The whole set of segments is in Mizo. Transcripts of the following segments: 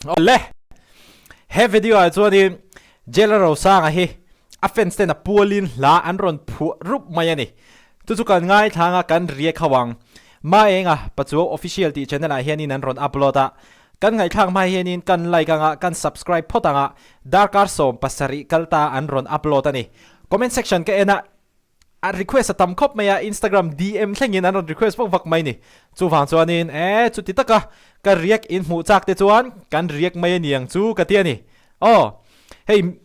Awle! He video ah chuanin Jailer Rosanga hi a fans ten a pualin hla an rawn phuah rup mai a ni. Chu chu kan ngaithla anga kan riak ho ang. Maenga Pachuau Official tih channel ah hianin an rawn upload a. Kan ngaihthlak hma hianin kan like anga kan subscribe phawt anga darkar 17 kal ta an rawn upload a ni. Comment section ka en a. A request a tam khawp mai a, Instagram DM thlengin an rawn request vak vak mai ni. Chuvang chuanin e chuti taka ka react in hmuh chak te chuan kan react mai a ni ang chu ka ti a ni. Aw, hei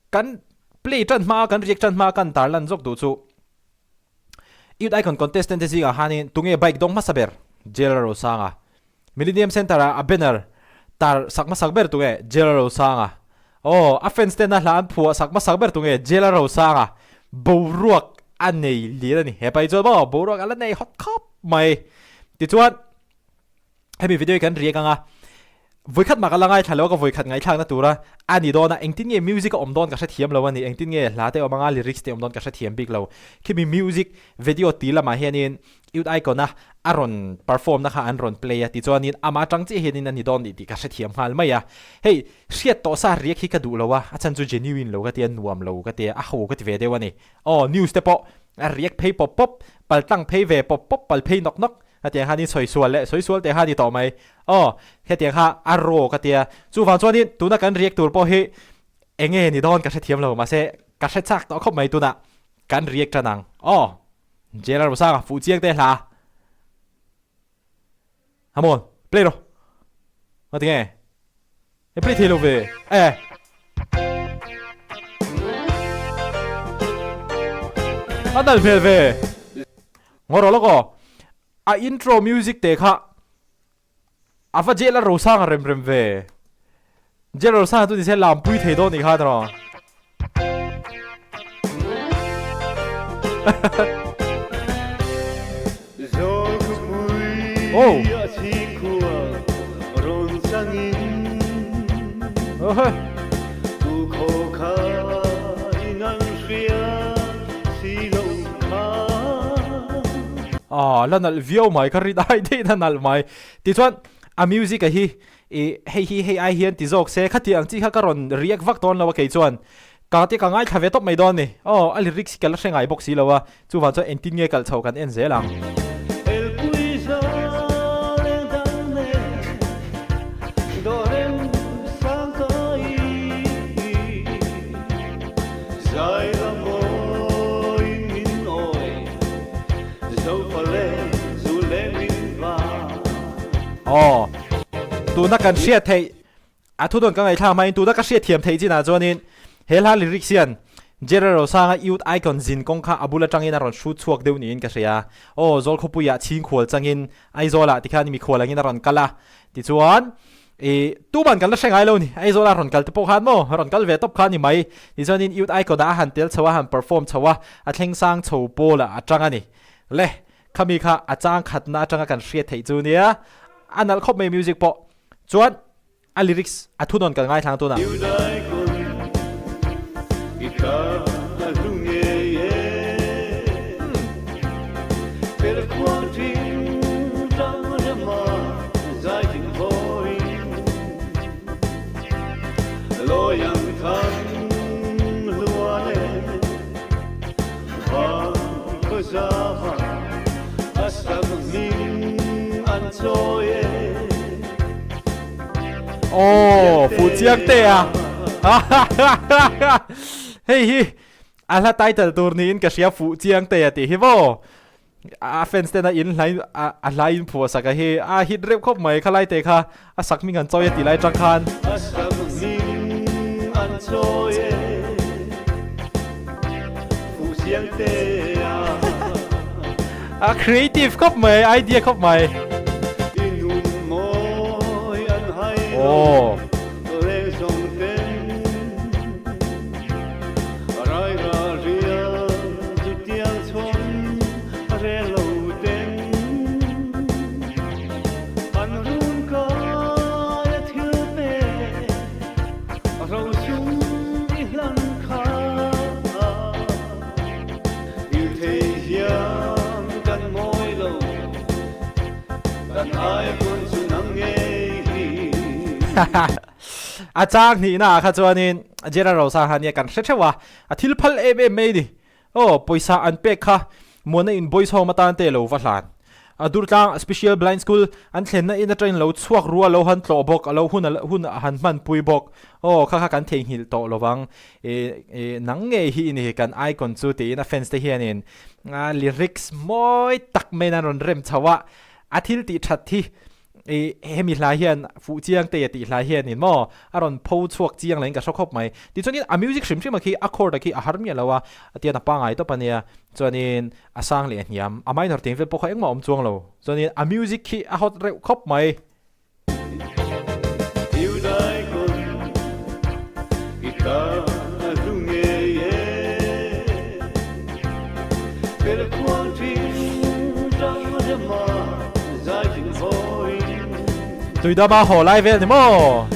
kan play tan hma a kan react tan hma a kan tarlan zawk duh chu Youth Icon contestant te zingah khanin tunge bike dawng hmasa ber? Jailer Rosanga. Millennium Centre ah a banner tar sak hmasak ber tunge Jailer Rosanga. Aw, a fans ten a hla an phuah sak hmasak ber tunge Jailer Rosanga. Boruak a nei lian a ni. Hepa hi chuan maw boruak a la nei hawt khawp mai. Tichuan hemi video hi kan riak anga vawikhat mah ka la ngaithla lo a ka vawikhat ngaihthlakna tura a ni dawn a engtin nge music a awm dawn ka hrethiam lo a ni engtin nge hla te awm anga lyrics te awm dawn ka hrethiam bik lo. Khimi music video ti lamah hianin Youth Icon a a rawn perform na kha an rawn play a tichuanin amah atang chiah hianin a ni dawn nih tih ka hrethiam nghal mai a. Hei, hriat tawh sa riak hi ka duh lo a, a chhan chu genuine lo ka tia, nuam lo ka tia, a ho ka ti ve deuh a ni. Aw, news te pawh a riak phei pawp pawp, pal tlang phei ve pawp pawp, pal phei nawk nawk hetiang khan in sawi sual leh sawi sual teh kha a ni tawh mai. Aw, hetiang kha a raw ka tia. Chuvang chuanin tuna kan riak tur pawh hi enge ni dawn ka hrethiam lo, mahse ka hre chak tawh khawp mai tunah kan riak tan ang. Aw. Jailer Rosanga fuh chiang te hla. Come on, play ro. Nga tinge? E play thei lo ve. E. A dal hmel ve. Ngoro loko. A intro music te kha A va Jailer Rosanga rem rem ve. Jailer Rosanga chu nise lam pui thei dawn nih kha tiraw. Oh. Ah, la nalh viau mai ka rin ai daih na nalh mai. Tichuan a music a hi ih hei hi hei ai hian ti zawk se khati ang chi kha ka rawn react vak dawn lo a kei chuan ka te ka ngaithla ve tawp mai dawn ni. Aw a lyrics hi ka la hre ngai bawk si lo a chuvang chuan engtin nge kalh chho kan en zel ang. Aw, tuna kan hriat theih a thu dawn ka ngaihthlak hmain tuna ka hriat thiam theih chinah chuanin he hla lyrics hian Jerry Rosanga Youth Icon zin kawng kha a bul atangin a rawn hrut chhuak deuh niin ka hria. Aw, Zawlkhawpuiah chhingkhual changin Aizawlah tikhan mikhual angin a rawn kal a, tichuan I tuman kan la hre ngai lo ni. Aizawl a rawn kal te pawh khan maw rawn kal ve tawp kha a ni mai. Tichuanin Youth Icon ah a han tel chho a, han perform chho a, a thleng sang chho pawl ah a tang a ni. Le, khami kha a chang khatna atanga kan hriat theih chu nia. A nalh khawp mai music pawh. Chuan a lyrics a thunawn kan ngaithlang tunah. Youth Icon i ta a hlu ngei e. Per khuang thing tang rema zai thing hawi Loyang than hluan e Van khaw za va a sak hming an chawi e. Aw, fuh chiang te a. Hei hi A hla title tur niin ka hria fuh chiang te a tih hi maw? A fans ten a in hla in a hla in phuah sak a hi a hit reuh khawp mai khalai te kha a sak hming an chawi a tih lai tang khan. A sak hming an chawi e fuh chiang te a. A creative khawp mai, idea khawp mai. I nun mawi an hai lo. Aw. Leng zawng ten. A chang hnihna ah kha chuanin General Rosa kha nia kan hre theuh a, a thil phal em em mai ni. Aw, pawisa an pek kha Muana in boys home atan te lo va hlan. A Durtlang Special Blind School an thlenna in atangin lo chhuak rua lo han tlawh bawk, a lo hun hun a han hmanpui bawk. Aw, kha kha kan theihnghilh tawh lovang. E, e, nang ngei hi i ni kan icon chu tiin a fans te hianin a lyrics mawi tak maiin an rawn rem chho a, a thil tih that hi I hemi hla hian fuh chiang te tih hla hianin maw a rawn pho chhuak chiang leh in ka hre khawp mai. Tichuanin a music hrim hrim a khi a chord a khi a har miah lo a, a tian a pangai tawp a nia. Chuanin a sang leh a hniam, a minor teng vel pawh kha engmah a awm chuang lo. Chuanin a music khi a hot reuh khawp mai. Tuidama haw lai vel ni maw?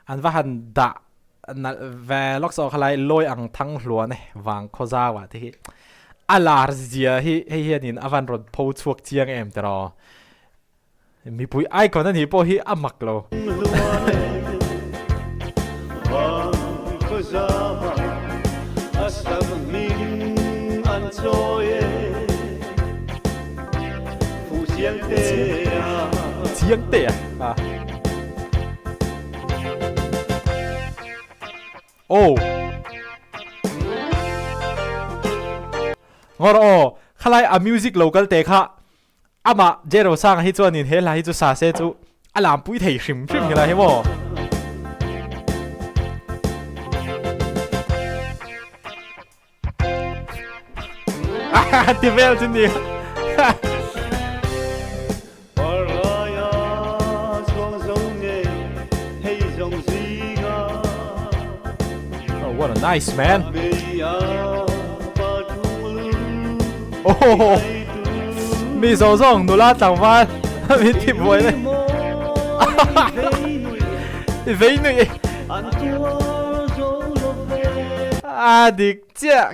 An va han dah nalh ve lawk zawk khalai lawi ang thang hluan e vang khaw zau ah te hi a lar zia hi hei hianin a van rawn pho chhuak chiang em tiraw. Mipui icon a nih pawh hi a mak lo. Chiang te a. Oh. Ngawr aw, khalai a music lo kal te kha Amah Jerosanga hi chuanin he hla hi chu sa se chu a lampui thei hrim hrim hi la hi maw. Ti vel chu ni. Oh, what a nice man. Oh, mi zawng zawng nula tlangval min ti buai mai. I vei nui. A dik chiah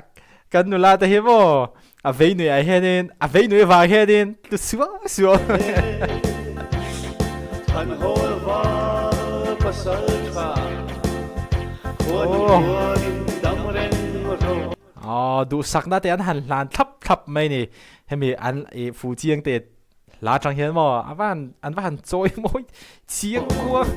kan nula te hi maw a vei nui ah hianin a vei nui vang hianin tu suau suau. Oh. Aw, duhsakna te an han hlan thlap thlap mai ni. Hemi an i fu chiang te hla tang hian maw a va han an va han chawi mawi chiang kuang.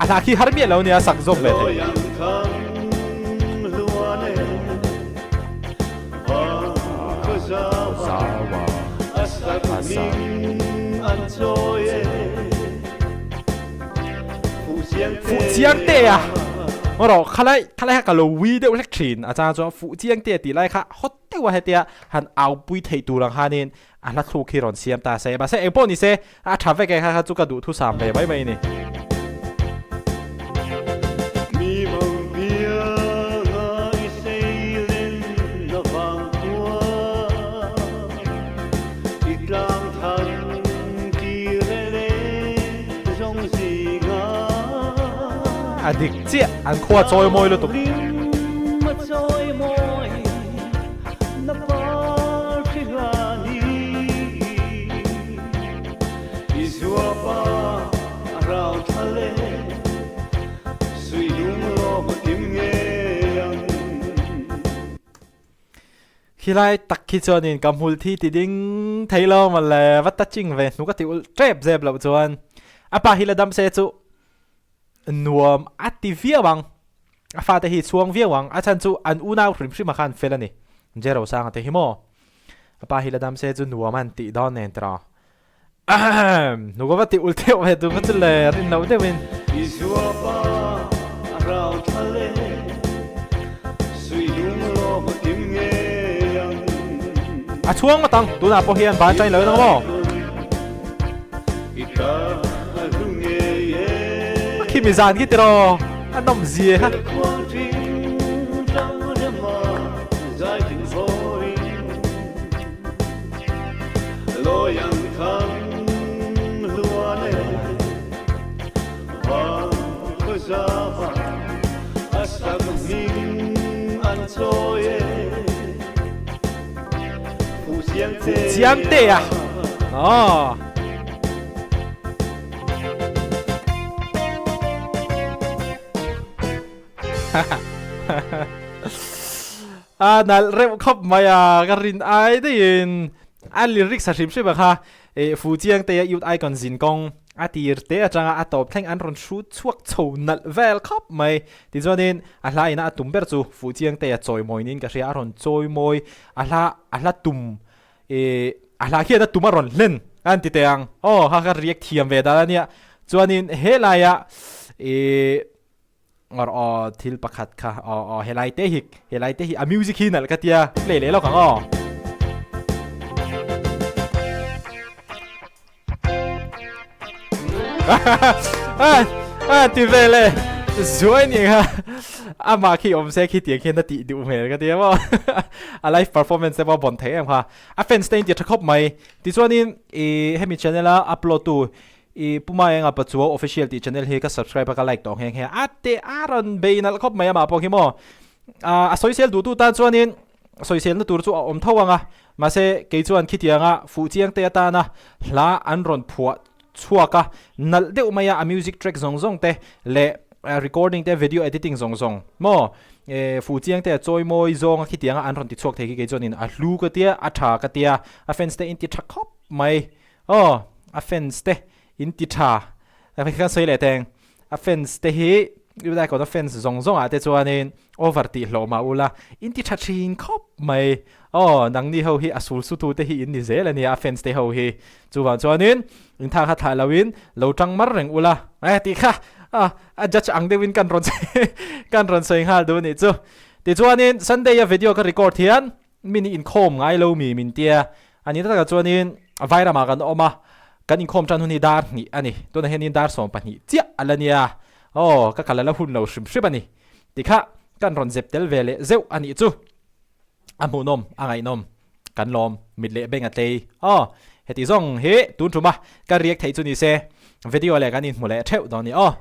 A hla khi har miah lo nia sak zawm ve thei. Fuh chiang te a rawh khalai khalai kha ka lo wi deuh hlek thin a chang chuan fuh chiang te tih lai kha hot deuh a hetia han au pui theih tur ang khanin a hla thluk hi rawn siam ta se mahse engpawh ni se A tha vek e kha kha chu ka duh thusam ve mai mai ni. A dik chiah an khua chawi mawi lutuk. Khilai tak khi chuanin ka hmul thi ti ding thei lo maw le va touching ve hnu ka ti ulh tep zep loh chuan a pa hi la dam se chu nuam a ti viau ang a fate hi chhuang viau ang a chhan chu an unau hrim hrim a khan fel a ni Jero Sanga te hi maw. A pa hi la dam se chu nuam an tih dawn nen tiraw. Ahem! Nu ka va ti ul theuh ve tu kha chu le rin lo deuhin. I zuapa a rau thla le sui lung lawm a kim ngei ang. A chhuang ngawt ang, tunah pawh hian ban ṭain lo in ang maw? I ta a hlu ngei e. A khimi zan khi tiraw, a nawm zia kha. Fuh chiang te a aw. A nalh reuh khawp mai a, ka rin ai daihin a lyrics a hrim hrim a kha eh Fu Chiang te a Youth Icon zin kawng a tir te atanga a tawp thleng an rawn hrut chhuak chho nalh vel khawp mai. Tichuanin a hla ina a tum ber chu Fu Chiang te a chawimawi niin ka hria, a rawn chawimawi a hla a hla tum eh a hla khian a tum a rawn hlen a an ti teh ang aw kha kha react thiam ve dan a nia. Chuanin helaiah eh Ngawr aw thil pakhat kha aw aw helai te hi helai te hi a music hi nalh ka tia play leh lawk ang aw. A ti vel e zuai ni kha amah khi awm se khi tiang khian a tih duh hmel ka tia maw a live performance te pawh a bon thei em kha a fans te in ti tha khawp mai tichuanin ih hemi channel a upload tu I Pu Maenga Pachuau Official tih channel hi ka subscribe a ka like tawh nghe nghe a te a rawn bei nalh khawp mai amah pawh khi maw. A sawisel duhtu tan chuanin sawiselna tur chu a awm tho ang a, mahse kei chuan khitianga fuh chiang te atana hla an rawn phuah chhuak a, nalh deuh mai a a music track zawng zawng te leh recording te video editing zawng zawng maw fuh chiang te a chawi mawi zawnga khitianga an rawn ti chhuak thei khi kei chuanin a hlu ka tia a tha ka tia a fans te in ti tha khawp mai. Aw a fans te in ti tha kan sawi leh teng a fans te hi Yudai kawna fans zawng zawng ah te chuanin over tih hlawh mah ula in ti tha thin khawp mai aw nangni ho hi a sul su tu te hi in ni zel ania a fans te ho hi chuvang chuanin in thak kha thlah lo in lo tang mar reng ula eh tih kha a a judge ang deuh in kan rawn kan rawn sawi nghal duh anih chu tichuanin Sunday a video ka record hian Min inkhawm ngai lo mi min tia. A ni takah chuanin Vairamah kan awm a, kan inkhawm tan hun hi dar hnih a ni. Tunah hianin dar 12 chiah a la nia. Aw, ka kal a la hun lo hrim hrim a ni. Tikha kan rawn zep tel ve leh zeuh a nih chu. A hmuhnawm, a ngaihnawm, kan lawm, mit leh beng a tlei. Aw, heti zawng hi tun ṭuma ka riak theih chu ni se, video leh kan inhmu leh theuh dawn a ni aw.